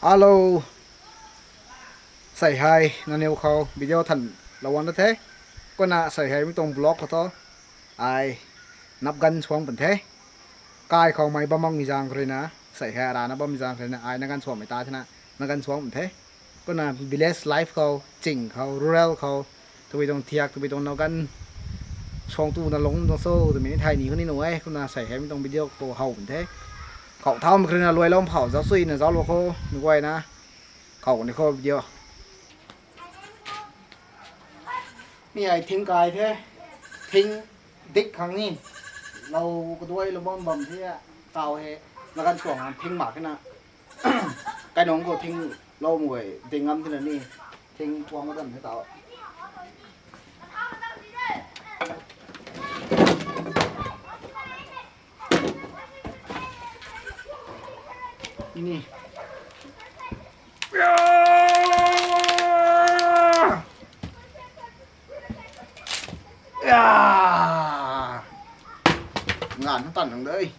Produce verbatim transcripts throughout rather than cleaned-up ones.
Hello. Sei hei nangniw khou video than lou wan da the. Kumna sei hei mi tuang vlog khou thu ai nap ganv suang pun the. Kai khou mei bam makmei zaeng khou ruina, sei hei arana bammei zaeng khou ruina ai nap ganv suangmei ta thena nap ganv suang pun the. Kumna village life khou, ching khou, rural khou, tabui tuang thiak, tabui tuang nap ganv suang tuna lung tuang cho twmei ni thay ni khou ni nuh e. Kumna sei hei mi tuang video khou how pun the. Khou thaumei khou ruina luailou phau zauc suina zauclou khou ni guayna khou ni khou video. Mi ai thing kai the. Thing dik khang ni. Lou kaduai lou bam bam the. Tau he. Nap ganv suang thing mak khe na. Kainung khou thing lou mei guay ding ngam thena ni. Thing puang ma dan the tau. Ini. Ya! Ngan tan nang dei.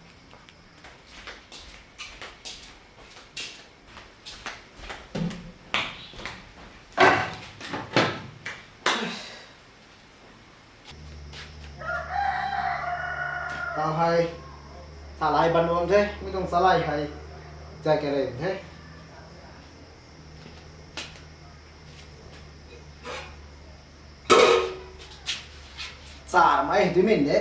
Tau hei, salai ban bam the, mi tuang salai hei, zai ke rei the. Sa mei hei tui min de.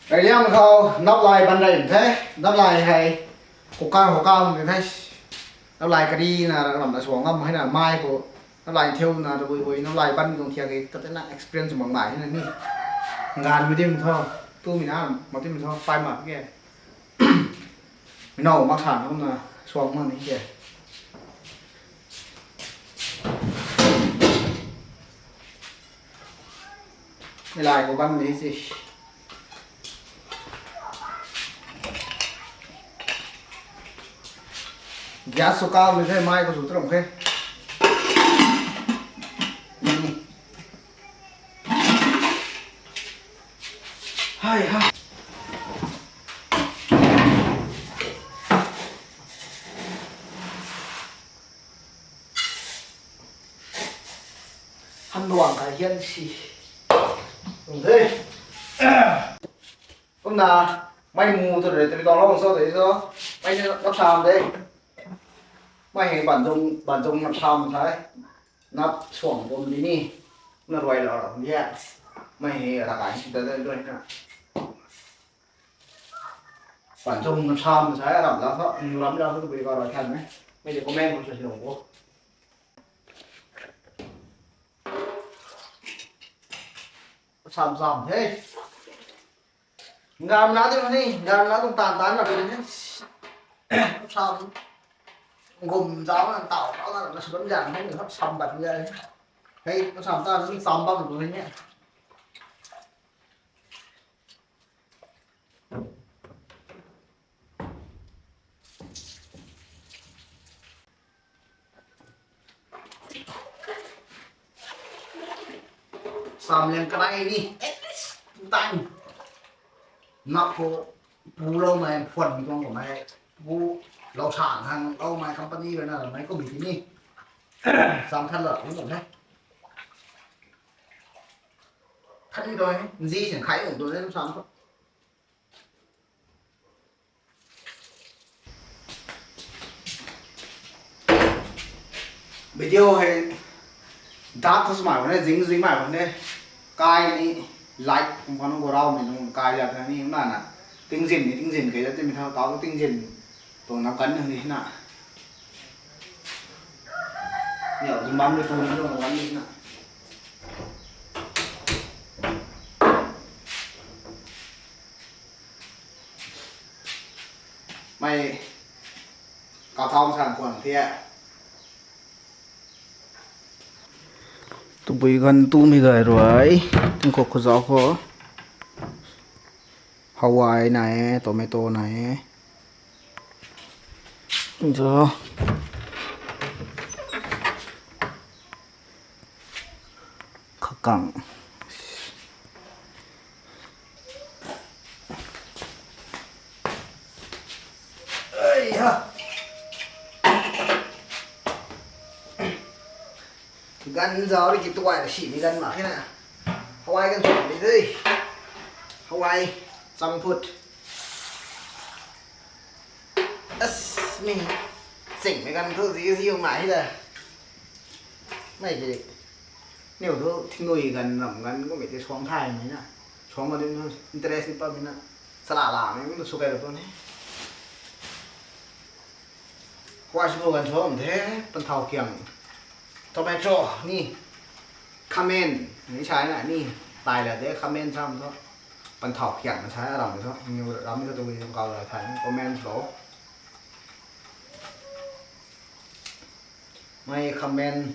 Reyliang khou nap lai ban rei the, nap lai hei kukang kukang de the. Nap lai kari na ram na suang ngam hei na mai khou nap lai thiu na tabui bui nap lai ban tuang thiak e tat na experience mang mai hei na ni. Ngan mei dim tho, tu mi na mak dim tho, pai mak ke. Mi nau mak than hom na suang mak ni ke. Ni lai khou bam ni si. Gas sw kau ni the, mai khou sw tuang khe. Ni. Hai ha. Han luang kai hian si. Tung the. Kumna, mei mu tu rui, tu rui tuang lou so tu rui so, mei ni nap sam de. Mei hei ban zung, ban zung nap sam sai. Nap suang bam di ni. Na ruai lou rou, yeah. Mei hei ra kai si ta de ruai na. Ban zung nap sam sai, ram la tho, ram la tho tu rui ka ruai than mei. Mei de comment khou sa si lung bo. Sam sam the. Ngam na di ni, ngam na tuang tan tan na di ni. Sam gum zau na tau tau na na sw bam zan hei ni, sam bam zan. Hei, sam tan na sam bam tu ni. Sam liang kanei ni, at least two time. Nap khou pu lou mei, phone mi tuang khou mei, pu lou sang hang lou mei company rui na mei kum ti ni. Sam than lou kum he. Than ni doi, nzi sin khai kum tu le sam khou. Video hei dat thu swmei bam ne, zing zingmei bam ne, kai ni like kum khou nunc khou raumei nunc kai liak na ni na na, tingzin ni tingzin kei da timi tho, tau tingzin tuang nap ganv ni na. Niw zun bam ni tu ni tuang nap ganv ni na. Mei kau thau san khwan thia. Tabui ganv tumei gay rui, tingkuk khou zauc khou. Hawai nai e, tomato nai e. Zo. Kakang. Ei ha. Ganv zauc rui ki tuai la simei ganv mak khe na. Hawai ganv tuai ni de. Hawai champut. As, mi chingmei ganv thu zi zi mak hi da. Mei ki, niw thu thingnui ganv, ram ganv kummei tei suang thaymei na. Suang ma din interest ni patmei na. Sala lamei kum tu sw kai ra tu ni. Hawai champut ganv suang the, panthau khiang. Tomato ni, khamen ni sa na ni, tai la de khamen sam thu. Panthau khiang sa ram thu, niw ram thu tu wi kau la thay ni, comment lo. Mei khamen,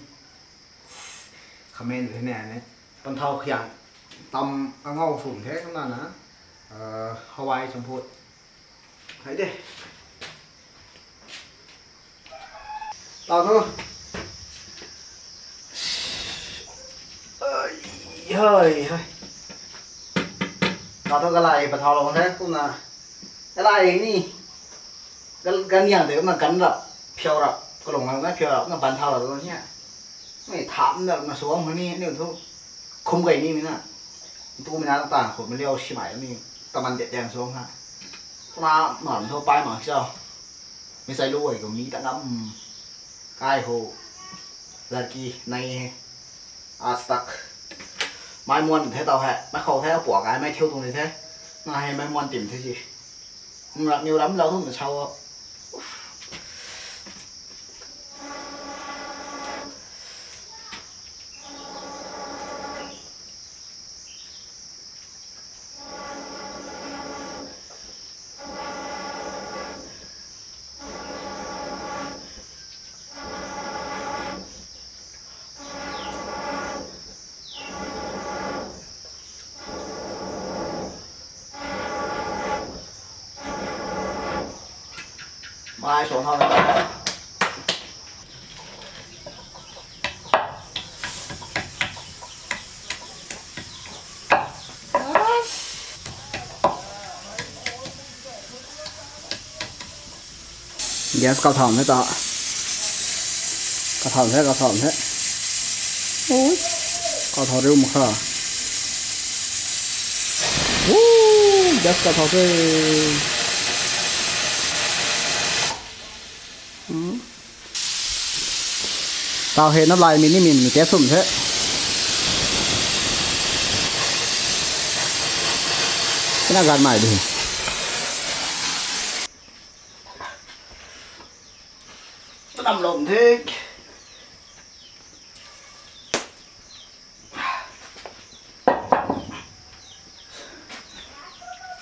khamen the ne ne. Panthau khiang tam kangau sum the kumna na. Hawai champut. Hei de. Tau thu. Ai, hei, hei. Tau thu galai pathau lou the kumna. Galai ni. Gal, gan yang tei kumna gan rap, phiau rap, kalung lang na phiau rap, kumna ban thau rap ni. Mei tham na, na suang ni, ni thu. Khum gay ni mi na. Tu mi na ta khum liau simei ni. Taman de dang suang ha. Kumna, man thu pai mak chau. Mi sai lu ai ko mi ta ngam. Kai ho. Ladki nai he. Aaj tak. Mei muan the tau he. Mei khou the, pua kai mei thiu tuang ni the. Na he mei muan tim the si. Rak niw ram lou hum na chau. Mei suang thau na ta. Gas kau thau the ta. Kau thau the, kau thau the. Ui. Kau thau riu mak kha. Ui, gas kau thau the. Hmm. Tau he na lai mi ni min mi te sum the. Na gan mai di. Nam lom the.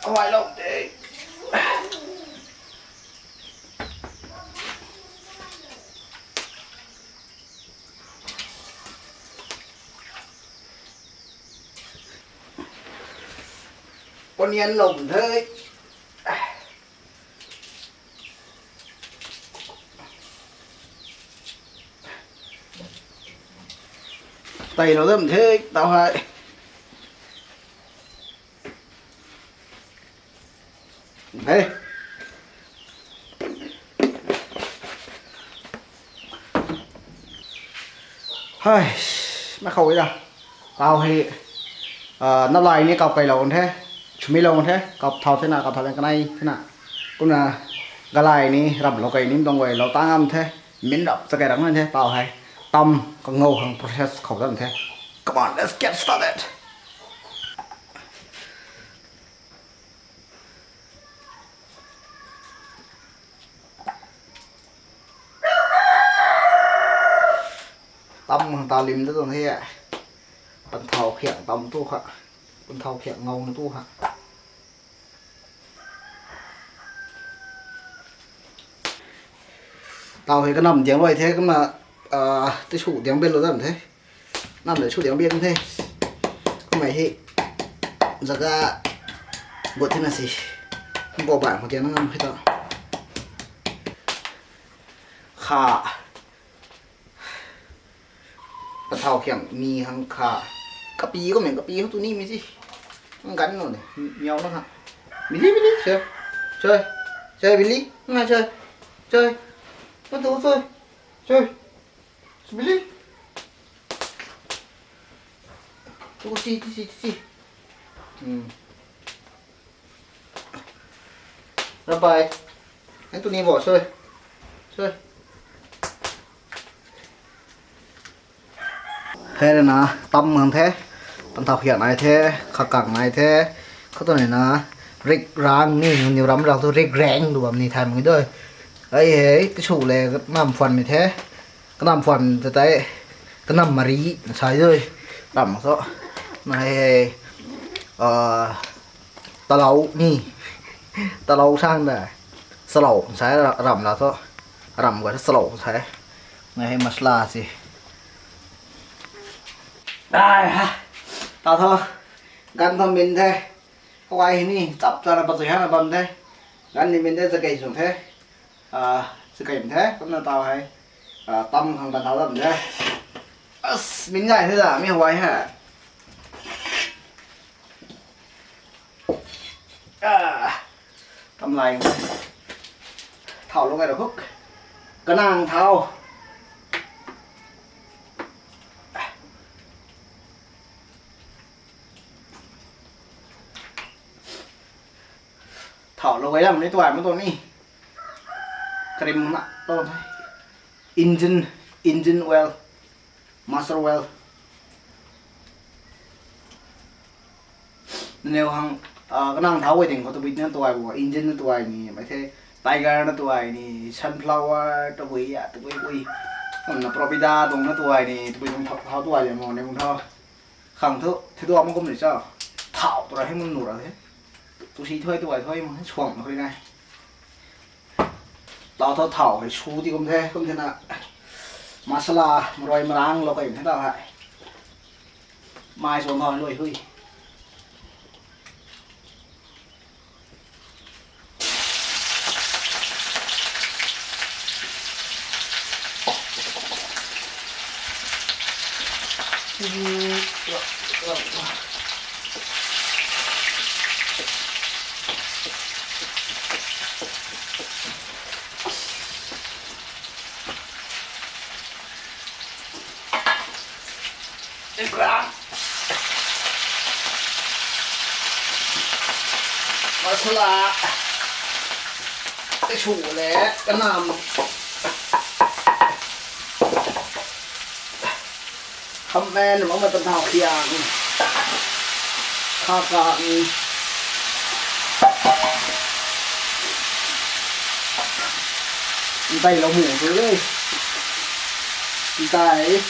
Hawai lom the. Onion lom the. Tei lou dam the, tau hei. Hei. Hei, mei khou e da. Kau hei, ah, nap lai ni kau kai lou the. Chumi lou the. Kau thau the na, kau thau the kanei the na. Kumna galai ni ram lou kai ni dong guay lou ta ngam the. Min rap cha kai rap ngan the, tau hei. Tam kangou hang process khou dam the. Come on, let's get started. Tam hang ta lim ta tuang the. Panthau khiang tam tu kha. Panthau khiang ngou na tu kha. Tau hei kanam diang rui the, kumna, ah, ti su diang bel lou dam the. Nam le su diang bel the. Kumna hei zaga gut the na si. Kum ko bai khou tiang na ngam hei ta. Kha. Pathau khiang mi hang kha. Kapi ko meng kapi ho tu ni mi si. Ang gan no ne. Miau na ha. Bili bili. Choi. Choi. Choi bili. Nga choi. Choi. Ko tu choi. Choi. Bili. Tu si tu si tu si. Hmm. Bye bye. Anh tu ni bo soi. Soi. Hei na tam ngang the. Pan thau khiak nai the. Khakang nai the. Khou tu ni na rik rang ni ni ram rang tu rik rang du bam ni thay mang doi. Ai hei ti su le nam phuan mi the. Kanam phuan ta tei kanam mari sai doi. Ram so. Na hei hei. Ah, talau ni. Talau sang da. Salou sai ra-, ram la tho. Ram gua salou sai. Ngai hei masala si. Ai ha. Ta tho. Gan tho min the. Hawai hei ni chap chana pa chui hana bam the. Gan ni min the, chakei sung the. Ah, chakei the. Kumna tau hei. Ah, tam khang kan thau lam the. As, min ngai the da, mi hawai ha. Ah, tam lai. Thau lou gai ra huk. Kanang thau. Thau lou gai lam ni tuai ma tu ni. Karim na to the. Engine, engine oil, master oil. Neu hang, ah, kanang thau wei ding khou tabui na tuai bo, engine na tuai ni, mai the, Tiger na tuai ni, sunflower tabui ya, tabui ui. Kumna Provida tuang na tuai ni, tabui tuang thau, thau tuai le mo, ne kum thau. Khang thu, thi tuang ma kum ni cha. Thau tu ra hei mun nu ra the. Tu si thuai tuai thuai mo, suang na hui nai. Tau tho thau hei su ti kum the, kum the na. Masala, marui marang lou kai the tau hei. Mai suang thau lui hui. Masala. Ti su le, kanam. Khammen, mama tan thau khiang. Kha ka ni. Ntai lou mu tu le. Ntai.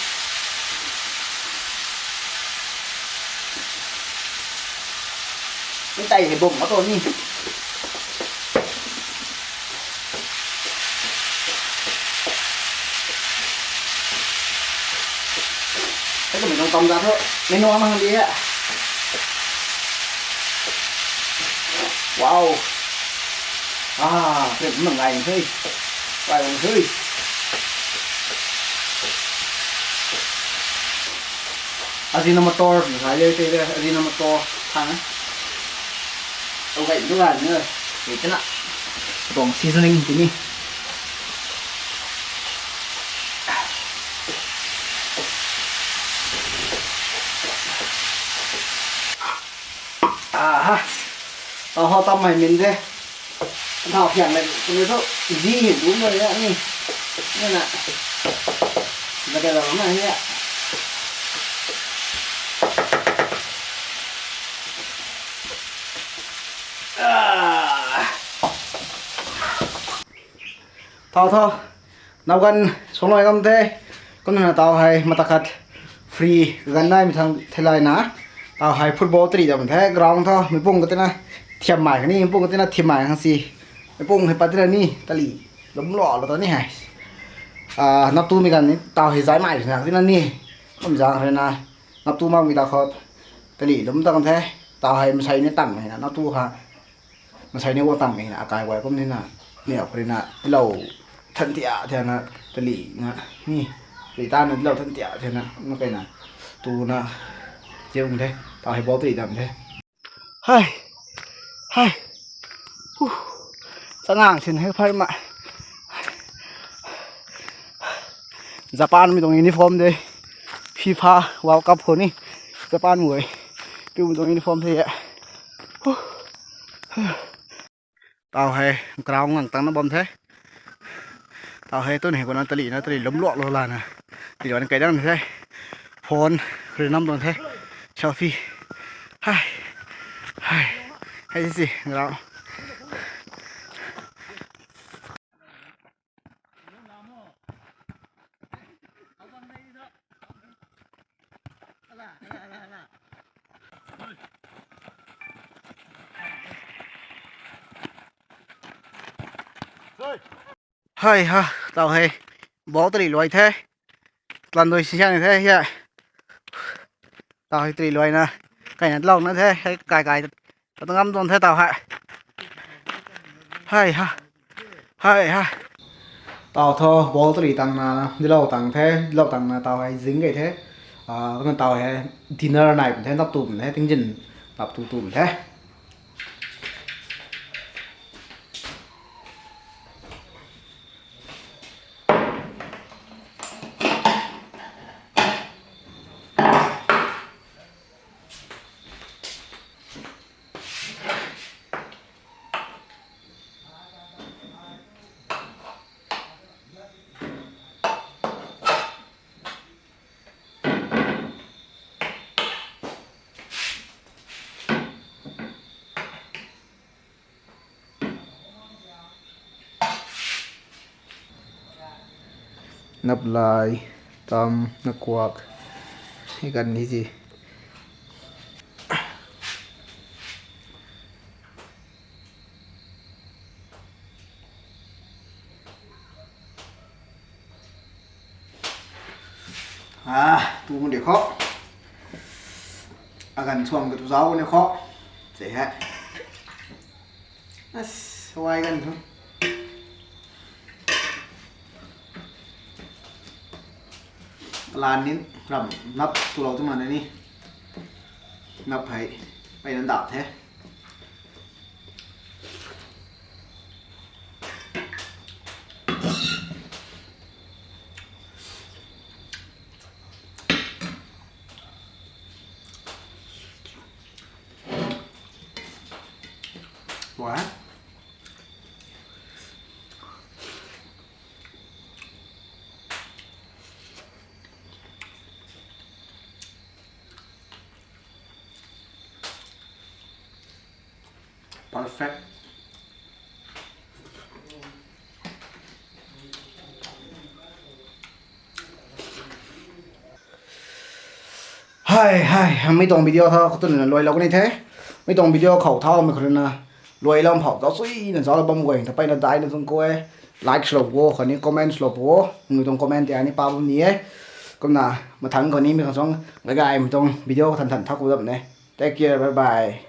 Ntai hei bum ma tu ni. Hei kumna nung tam da thu, mei nuang na hang di he. Wow. Ah, hei kumna ngai hei. Ngai hei. Ajinomoto, ngai le te le, Ajinomoto, thang e. Tau gay tu gay ni, hei tena. Tuang seasoning ti ni. Aha. Tau hou tam mei min de. Thau khiang le, tu ni thu, zi hei dum lo ya ni. Ni na. Na kai lo na ya. Ah. Thau tho. Nau gan sung lou ngam the. Kumna tau hei mata khat free kaganv nai mi thang theilayna. Tau hei football tari dam the. Ground tho. Mipung katina thiam mai kani. Mipung katina thiam mai khang si. Mipung hei pat tina ni. Tali. Lum lo lo ta ni hei. Ah, nap tu mi gan ni. Tau hei zai mai na tina ni. Kum zang hei na. Nap tu mak mi ta khou. Tali lum ta kan the. Tau hei masai ni tang hei na. Nap tu ha. Masai ni guang tang hei na. Akai guay kum ni na. Ni akhou ri na. Tilou. Than tia thiana, tali na, ni, tali ta na, lou than tia thiana, na kai na, tu na, ziu the, tau hei ball tali dam the. Hai, hai, uh, changang sin hei phai ma. Japan mi tuang uniform de, FIFA World Cup khou ni, Japan mei, piu mi tuang uniform the. Tau hei ground ngang tangna bam the. Tau hei tun hei kuna tali na tali lum luak lou lana. Tali wan kai dang the. Phone ri nam tuang the. Selfie. Hai. Hai. Hei si ground. Hai ha, tau hei. Ball tali luai the. Tlan dui si siang the hei. Tau hei tali luai na. Kai na lou na the, hei kai kai. Tau ngam tuang the tau hei. Hai ha. Hai ha. Tau thu ball tali tang na, dilou tang the, dilou tang na tau hei zing kei the. Ah, kumna tau hei dinner nai pun the, nap tu pun the, tingzin nap tu tu pun the. Nap lai, tam, na kuak, hei kan ni si. Ah, tu mun de khou. Agan suang ka tu zauc ni khou. Sei hei. As, wai gan thu. Kalan nin ram nap tu lou tu ma na ni. Nap hei, pei nan dap the. Wow. Perfect. Hai, hai, mi tuang video tha khou tu na luai lou ni the. Mi tuang video khou tha mi khou na luai lam phou tau sui na zauc la bam guay ta pei na dai na zung kau e. Like swlou pu o, khatni comment swlou pu o. Mi tuang comment ti ani pa bam ni e. Kumna mathang khou ni mi khang suang gay gay mi tuang video than than tha khou dam ne. Take care, bye bye.